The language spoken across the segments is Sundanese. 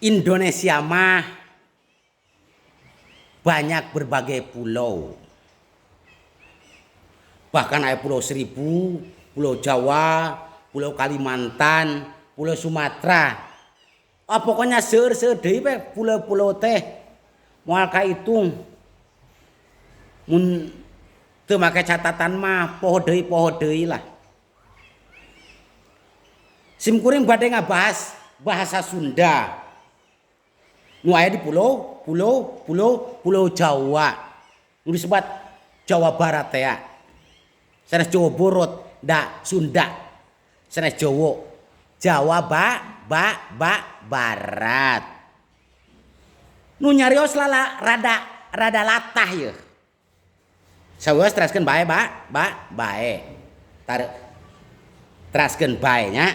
Indonesia mah banyak berbagai pulau. Bahkan ada Pulau Seribu, Pulau Jawa, Pulau Kalimantan, Pulau Sumatera. Ah, pokoknya seueur-seueur deui we pulau-pulau teh. Moal kahitung. Mun teu make catatan mah poho deui lah. Sim kuring bade ngabahas bahasa Sunda. Nu aya di pulau, pulau, pulau, pulau Jawa. Nu disebat Jawa Barat teh ya. Sanes Jawa Barat, da Sunda. Sanes Jawa. Jawa ba, ba, ba, Barat. Nu nyarios lala rada, rada latah ye. Sawios teraskeun bae, ba, ba, bae. Tar, teraskeun bae nya.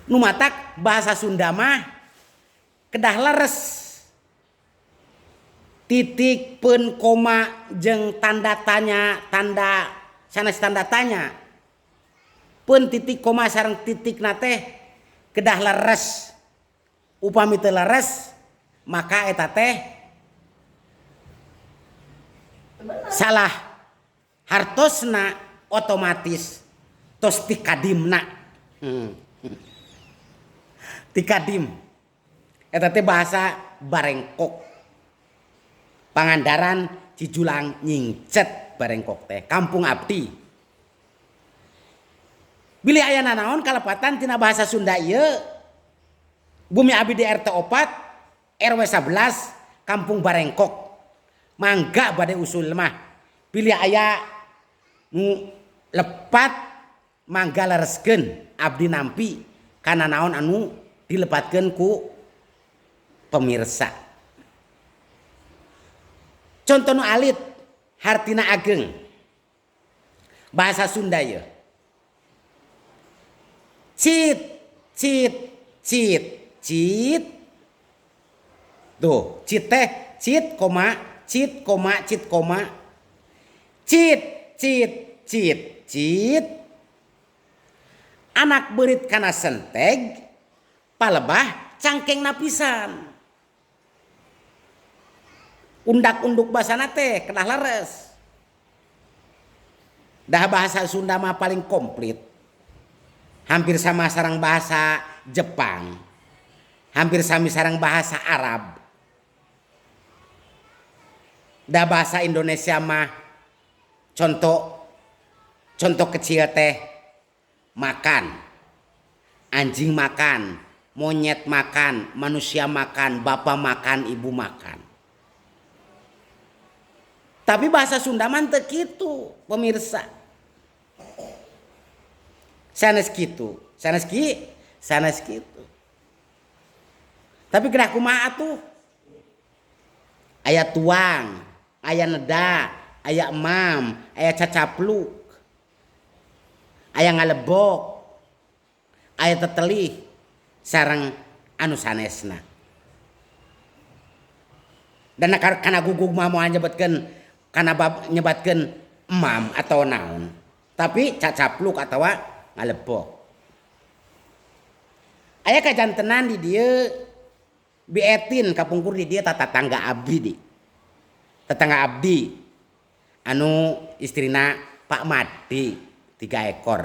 Nu matak bahasa Sunda mah kedah leres. Titik pen koma jeung tanda tanya, tanda sanes tanda tanya. Pen titik koma sareng titik na teh kedah leres. Upami teu leres maka eta teh salah hartosna otomatis tos tikadimna. Tikadim. Eta teh bahasa Barengkok. Pangandaran Cijulang nyingcet Barengkok teh, kampung abdi. Bilih aya nanaon kalepatan tina bahasa Sunda ieu, bumi abdi di RT 4 RW 11 Kampung Barengkok. Mangga bade usul mah. Bilih aya nu lepat mangga lereskeun abdi nampi kana naon anu dilepatkeun ku pemirsa. Contoh nu alit hartina ageng. Bahasa Sunda ieu. Cit cit cit cit. Tuh, cit teh cit koma cit koma cit koma cit cit cit cit. Anak beurit kana senteg palebah cangkeng napisan. Undak-unduk basana teh kedah leres. Dah bahasa Sunda mah paling komplit. Hampir sama sareng bahasa Jepang. Hampir sami sareng bahasa Arab. Dah bahasa Indonesia mah contoh kecil teh makan. Anjing makan, monyet makan, manusia makan, bapak makan, ibu makan. Tapi bahasa Sunda mah teu kitu, pemirsa. Sanes kitu, sanes ki, sanes kitu. Tapi kedah kumaha atuh? Aya tuang, aya neda, aya emam, aya cacapluk, aya ngalebok, aya tetelih, sareng anu sanesna. Dan kana gugug mah moal nyebutkeun kana bab nyebatkeun emam atau naon, tapi cacapluk atawa ngalebok. Aya kajantenan di dieu bietin kapungkur di dieu tatangga abdi di. Tetangga abdi anu istrina Pak Madi 3 ekor.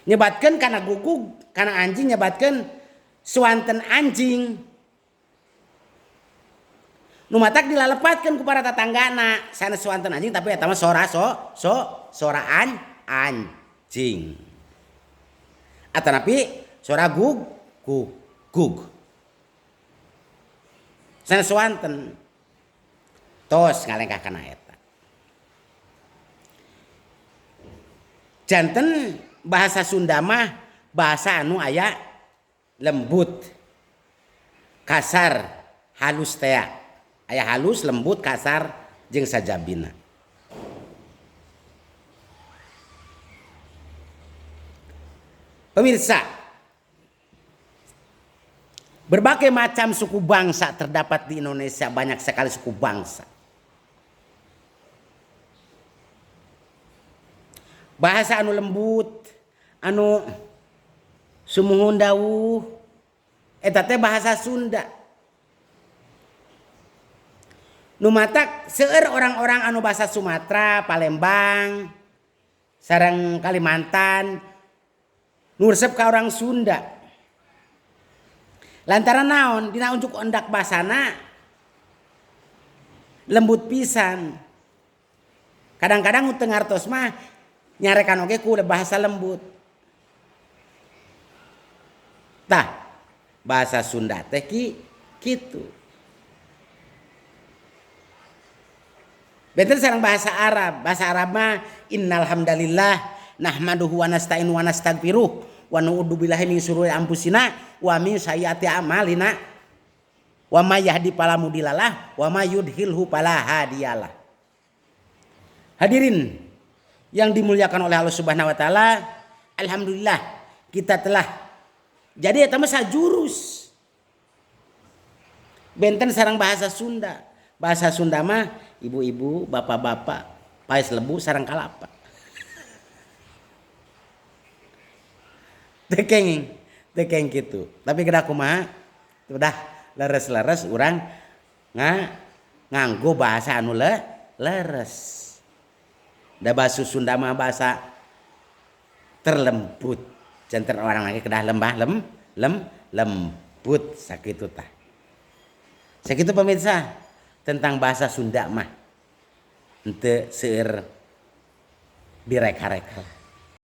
Nyebatkeun kana gugug, kana anjing nyebatkeun suanten anjing. Nu matak dilalepatkeun ku para tatanggana, sanes suanten anjing tapi eta mah sora so so soraan anjing. Atanapi sora gug gug gug. Sanes suanten. Tos ngalengkah kana eta. Janten bahasa Sunda mah bahasa anu aya lembut, kasar, halus tea. Aya halus, lembut, kasar jeung sajabina. Pemirsa, berbagai macam suku bangsa terdapat di Indonesia, banyak sekali suku bangsa. Bahasa anu lembut, anu sumuhun dawuh eta teh bahasa Sunda. Nu matak seueur orang-orang anu bahasa Sumatera, Palembang, sareng Kalimantan nu resep ka orang Sunda. Lantaran naon dina unjuk ondak basana lembut pisan. Kadang-kadang teu ngartos mah nyarekan oge ku bahasa lembut. Tah, bahasa Sunda teh kitu. Benten sareng bahasa Arab. Bahasa Arab mah innal hamdalillah nahmaduhu wa nasta'inu wa nastaghfiruh wa na'udzu billahi min syururi anfusina wa min sayyiati a'malina wa may yahdi fala mudhillalah wa may yudhilhu fala hadiyalah. Hadirin yang dimuliakan oleh Allah Subhanahu wa taala, alhamdulillah kita telah jadi eta mah sajurus. Benten sareng bahasa Sunda. Bahasa Sunda mah ibu-ibu, bapak-bapak, paes lebu sareng kalapa. Tekeng gitu. Tapi kedah kumaha? Udah leres-leres urang nganggo bahasa anu leres. Da bahasa Sunda mah bahasa terlembut. Janten orang lagi kedah lembah lem lem lembut sakitu tah. Sakitu pemirsa tentang bahasa Sunda mah. Henteu seueur direka-reka.